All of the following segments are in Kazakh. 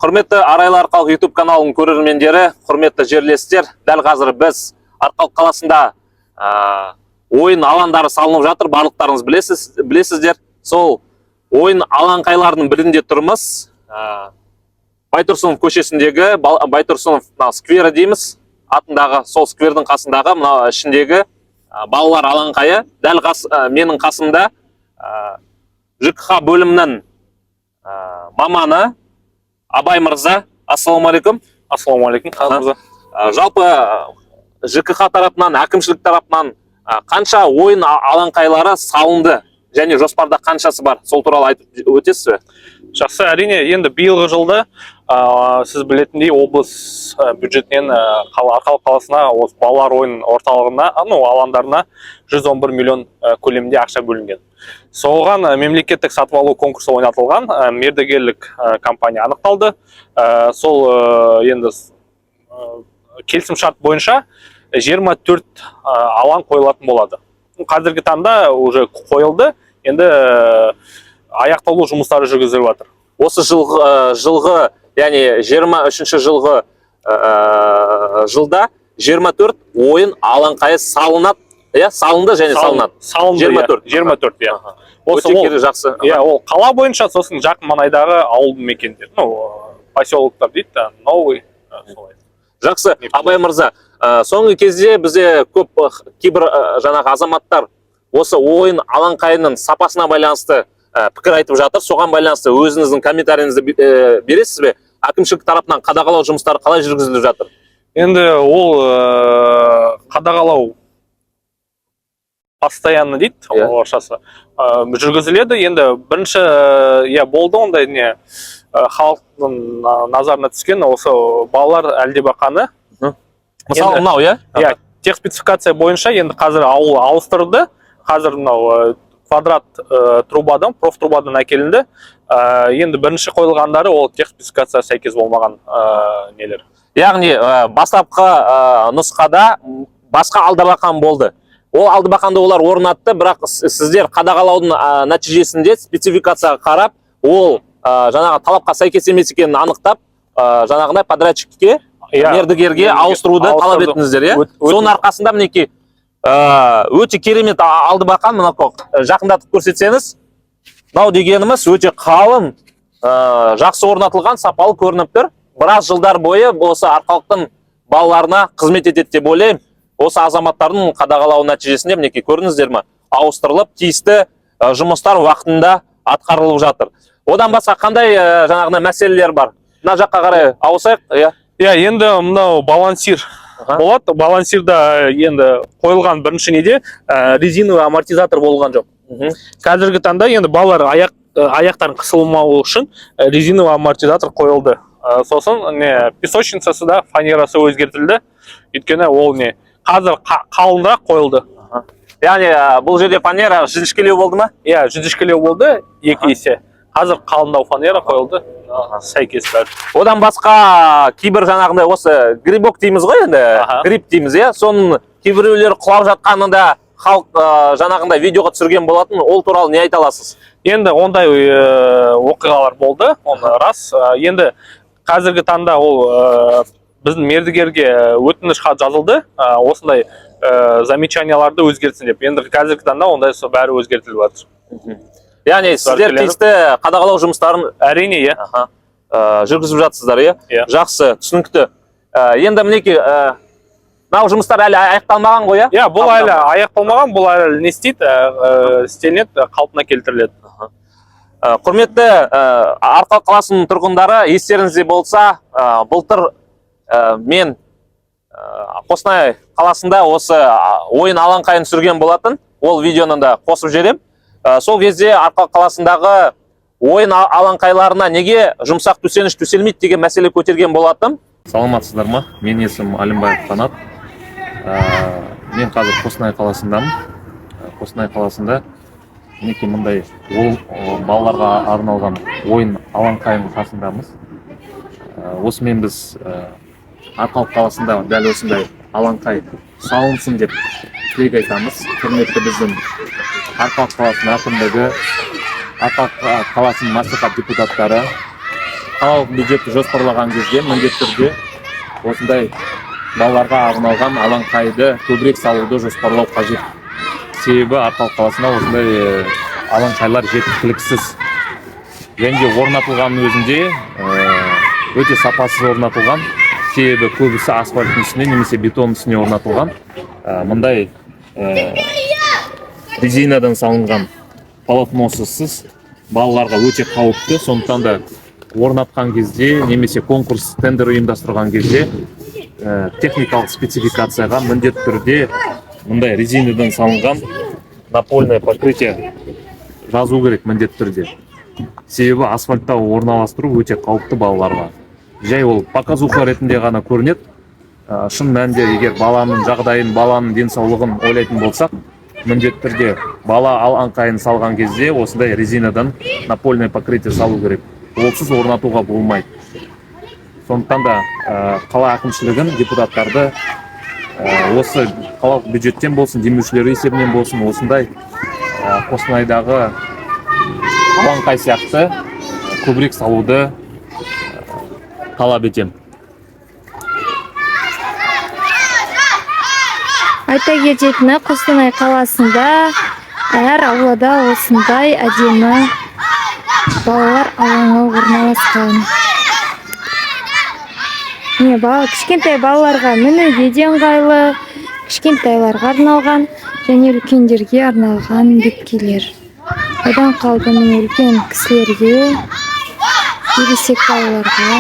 Құрметті Арайлы Арқалық YouTube каналының көрермендері, құрметті жерлестер, дәл қазір біз Арқалық қаласында ойын алаңдары салынып жатыр, барлықтарыңыз білесіздер. Сол ойын алаңқайларының бірінде тұрмыз. Байтұрсынов көшесіндегі Байтұрсынов мына сквері дейміз, атындағы сол сквердің қасындағы мына ішіндегі балалар алаңқайы. Дәл менің қасымда ЖКХ бөлімінің маманы Абай мырза. Ассалаумағалейкум. Ассалаумағалейкум, Қанат мырза. Жалпы ЖКХ тарапынан, әкімшілік тарапынан қанша ойын алаңқайлары салынды және жоспарда қаншасы бар, сол туралы айтып өтесіз бе? Жақсы, әрине. Енді биылғы жылда сіз білетіндей, облыс бюджетінен Арқалық қаласына осы балалар ойын орталығына, ну, алаңдарына 111 миллион көлемінде ақша бөлінген. Соған мемлекеттік сатып алу конкурсы ойнатылған, мердігерлік компания анықталды. Сол енді келісімшарт бойынша 24 алаң қойылатын болады. Қазіргі таңда уже қойылды, енді аяқталу жұмыстары жүргізіліп жатыр. Осы жылғы, яғни 23 жылғы жылда 24 ойын алаңқайы салынады, иә, салынды және салынады. Салынды, иә. 24. 24, иә. Осы Өте ол жақсы. Иә, ол қала бойынша, сосын жақын маңайдағы ауылды мекендер, ну, поселоктар дейді да, новый, солай. Жақсы, Абай мырза, соңғы кезде бізде көп кейбір жаңағы азаматтар осы ойын алаңқайының сапасына байланысты пікір айтып жатыр. Соған байланысты өзіңіздің комментарийіңізді бересіз бе? Әкімшілік тарапынан қадағалау жұмыстары қалай жүргізіліп жатыр? Енді ол қадағалау постоянно дейді орысшасы, жүргізіледі. Енді бірінші, иә, болды ондай не, халықтың назарына түскен осы балалар әлдебақаны. Мысалы, мынау, иә. Иә, техспецификация бойынша енді қазір ауыл ауыстырды. Қазір мынау квадрат трубадан, профтрубадан әкелінді. Енді бірінші қойылғандары ол техспецификацияға сәйкес болмаған нелер. Яғни бастапқы нұсқада басқа алдабақан болды. Ол алдабақанды олар орнатты, бірақ сіздер қадағалаудың нәтижесінде спецификацияға қарап, ол жаңағы талапқа сәйкес емес екенін анықтап, жаңағындай подрядчикке, мердігерге ауыстыруды талап ауыстырды. еттіңіздер, иә? Соның арқасында, мінекей, өте керемет алдыбақан. Мына жақындатып көрсетсеңіз, мынау дегеніміз өте қалың, жақсы орнатылған, сапалы көрініп тұр. Біраз жылдар бойы осы Арқалықтың балаларына қызмет етеді деп ойлаймын. Осы азаматтардың қадағалауы нәтижесінде, мінекей, көрдіңіздер ме, ауыстырылып, тиісті жұмыстар уақытында атқарылып жатыр. Одан басқа қандай жаңағындай мәселелер бар? Мына жаққа қарай ауысайық, иә. Иә, енді мынау балансир болады. Балансирда енді қойылған бірінші неде резиновый амортизатор болған жоқ. Қазіргі таңда енді балалар аяқтарын қысылмауы үшін резиновый амортизатор қойылды. Сосын не, песочницасы да фанерасы өзгертілді, өйткені ол не, қазір қалыңырақ қойылды. Яғни бұл жерде фанера жіңішкелеу болды ма? Иә, жіңішкелеу болды 2 есе. Қазір қалыңдау фанера қойылды, сәйкес бәрі. Одан басқа кейбір жаңағындай осы грибок дейміз ғой енді, гриб дейміз, иә, соның кейбіреулері құлап жатқанын да халық жаңағындай видеоға түсірген болатын. Ол туралы не айта аласыз? Енді ондай оқиғалар болды, оны рас. Енді қазіргі таңда ол біздің мердігерге өтініш хат жазылды, осындай замечанияларды өзгертсін деп. Енді қазіргі таңда ондай сол бәрі өзгертіліп жатыр. Яғни сіздер Келеді. тиісті қадағалау жұмыстарын Әрине, иә. Аха, жүргізіп жатсыздар, иә? Иә. Жақсы, түсінікті. Енді мінекей, мынау жұмыстар әлі аяқталмаған ғой, иә? Иә, бұл әлі аяқталмаған, бұл әлі не істейді, істелінеді, қалпына келтіріледі. Құрметті Арқалық қаласының тұрғындары, естеріңізде болса, былтыр мен Қостанай қаласында осы ойын алаңқайын түсірген болатын. Ол видеоны да қосып жіберемін. Сол кезде Арқалық қаласындағы ойын алаңқайларына неге жұмсақ төсеніш төселмейді деген мәселе көтерген болатын. Саламатсыздар ма? Менің есімім Әлімбаев Қанат. Мен қазір Қостанай қаласындамын. Қостанай қаласында, мінекей, мындай ол балаларға арналған ойын алаңқайының қасындамыз. Осымен біз Арқалық қаласында дәл осындай алаңқай салынсын деп тілек айтамыз. Құрметті біздің Арқалық қаласының әкімдігі, Арқалық қаласының мәслихат депутаттары, Қалалық бюджетті жоспарлаған кезде міндетті түрде осындай балаларға арналған алаңқайды көбірек салуды жоспарлау қажет. Себебі Арқалық қаласында осындай алаңқайлар жеткіліксіз және де орнатылғанның өзінде өте сапасыз орнатылған. Себебі көбісі асфальттың үстіне немесе бетонның үстіне орнатылған. Мындай резинадан салынған полотносысыз балаларға өте қауіпті. Сондықтан да орнатқан кезде немесе конкурс, тендер ұйымдастырған кезде техникалық спецификацияға міндетті түрде мындай резинадан салынған напольное покрытие жазу керек міндетті түрде. Себебі асфальтта орналастыру өте қауіпті балаларға. Жай ол показуха ретінде ғана көрінеді. Шын мәнінде, егер баланың жағдайын, баланың денсаулығын ойлайтын болсақ, міндетті түрде бала алаңқайын салған кезде осындай резинадан напольное покрытие салу керек. Олсыз орнатуға болмайды. Сондықтан да қала әкімшілігін, депутаттарды осы қалалық бюджеттен болсын, демеушілер есебінен болсын, осындай Қостанайдағы алаңқай сияқты көбірек салуды талап етемін. Айта кететіні, Қостанай қаласында әр аулада осындай әдемі балалар алаңы орналасқан. Міне, бала, кішкентай балаларға мінуге де ыңғайлы, кішкентайларға арналған және үлкендерге арналған беткейлер. Одан қалды, міне, үлкен кісілерге, ересек балаларға.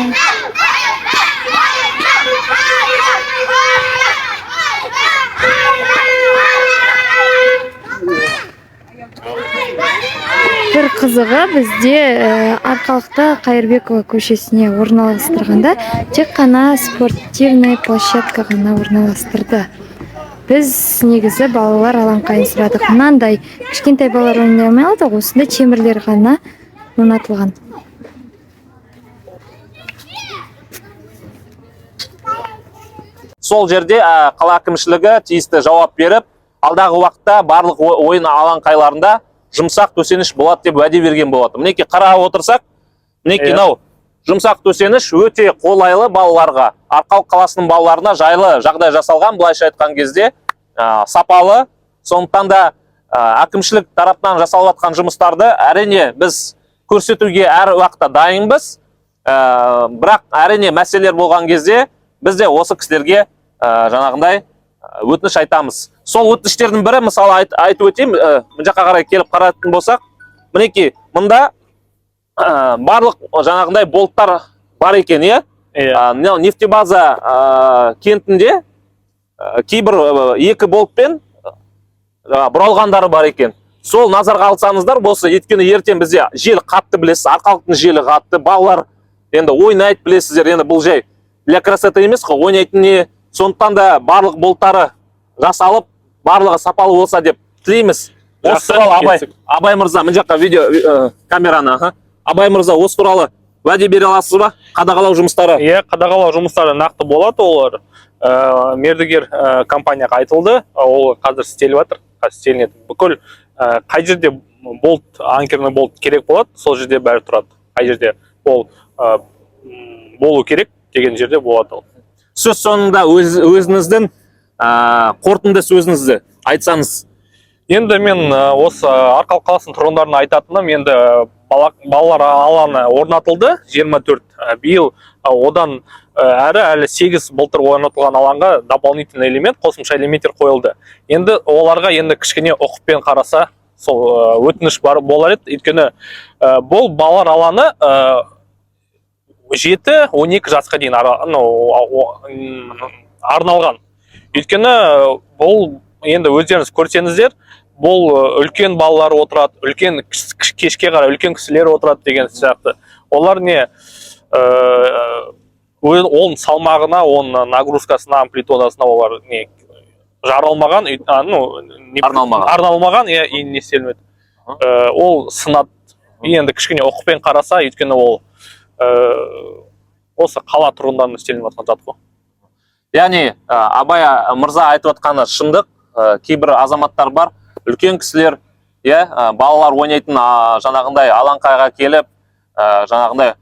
Бір қызығы, бізде Арқалықта Қайырбекова көшесіне орналастырғанда тек қана спортивный площадка ғана орналастырды. Біз негізі балалар алаңқайын сұрадық. Мынандай кішкентай балалар ойнай алмай қалды ғой, осындай темірлер ғана орнатылған. Сол жерде қала әкімшілігі тиісті жауап беріп, алдағы уақытта барлық ойын алаңқайларында жұмсақ төсеніш болады деп уәде берген болатын. Мінекей, қарап отырсақ, мінекей, мынау жұмсақ төсеніш өте қолайлы балаларға. Арқалық қаласының балаларына жайлы жағдай жасалған, былайша айтқан кезде, сапалы. Сондықтан да әкімшілік тарапынан жасалып жатқан жұмыстарды, әрине, біз көрсетуге әр уақытта дайынбыз. Бірақ, әрине, мәселелер болған кезде біз де осы кісілерге жаңағындай өтініш айтамыз. Сол өтініштердің бірі, мысалы, айтып өтейін, мына жаққа қарай келіп қарайтын болсақ, мінекей, мында барлық жаңағындай болттар бар екен, иә? Иә. Мынау нефтебаза кентінде кейбір екі болтпен бұралғандары бар екен. Сол назарға алсаңыздар болса, өйткені ертең бізде жел қатты, білесіз, Арқалықтың желі қатты, балалар енді ойнайды, білесіздер, енді бұл жай для красоты емес қой, ойнайтын не. Сондықтан да барлық болттары жасалып, барлығы сапалы болса деп тілейміз. Осы Жақсы, туралы, Абай, келістік. Абай мырза, мына жаққа видео камераны, аха. Абай мырза, осы туралы уәде бере аласыз ба? Қадағалау жұмыстары. Иә, қадағалау жұмыстары нақты болады олар. Мердігер компанияға айтылды, ол қазір істеліп жатыр, қазір істелінеді. Бүкіл қай жерде болт, анкерный болт керек болады, сол жерде бәрі тұрады. Қай жерде ол болу керек деген жерде болады ол. Сөз соңында өзіңіздің қорытынды сөзіңізді айтсаңыз. Енді мен осы Арқалық қаласының тұрғындарына айтатыным, енді балалар алаңы орнатылды 24, биыл одан әрі әлі 8 былтыр орнатылған алаңға дополнительный элемент, қосымша элементтер қойылды. Енді оларға енді кішкене ұқыппен қараса, сол өтініш бар болар еді. Өйткені бұл балалар алаңы 7-12 жасқа дейін ну, арналған. Өйткені бұл енді өздеріңіз көрсеңіздер, бұл үлкен балалар отырады, үлкен кешке қарай үлкен кісілер отырады деген сияқты. Олар не оның салмағына, оның нагрузкасына, амплитудасына олар не жаралмаған, ну, Арналмаған. Арналмаған, иә, и не істелмеді. Ол сынады. И енді кішкене ұқыппен қараса, өйткені ол осы қала тұрғындарына істелініп жатқан зат қой. Яғни Абай мырза айтып отқаны шындық. Кейбір азаматтар бар, үлкен кісілер, иә, балалар ойнайтын жаңағындай алаңқайға келіп, жаңағындай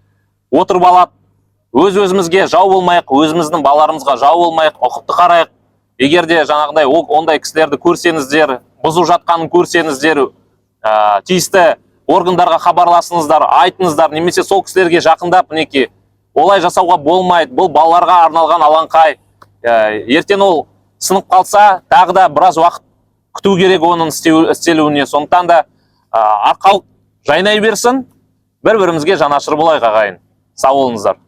Отырып алады. Өз өзімізге жау болмайық, өзіміздің балаларымызға жау болмайық, ұқыпты қарайық. Егер де жаңағыдай ондай кісілерді көрсеңіздер, бұзып жатқанын көрсеңіздер, тиісті органдарға хабарласыңыздар, айтыңыздар немесе сол кісілерге жақындап, мінекей, олай жасауға болмайды, бұл балаларға арналған алаңқай. Ертең ол сынып қалса, тағы да біраз уақыт күту керек оның істелуіне. Сондықтан да Арқалық жайнай берсін, бір бірімізге жанашыр болайық, ағайын. Сау болыңыздар.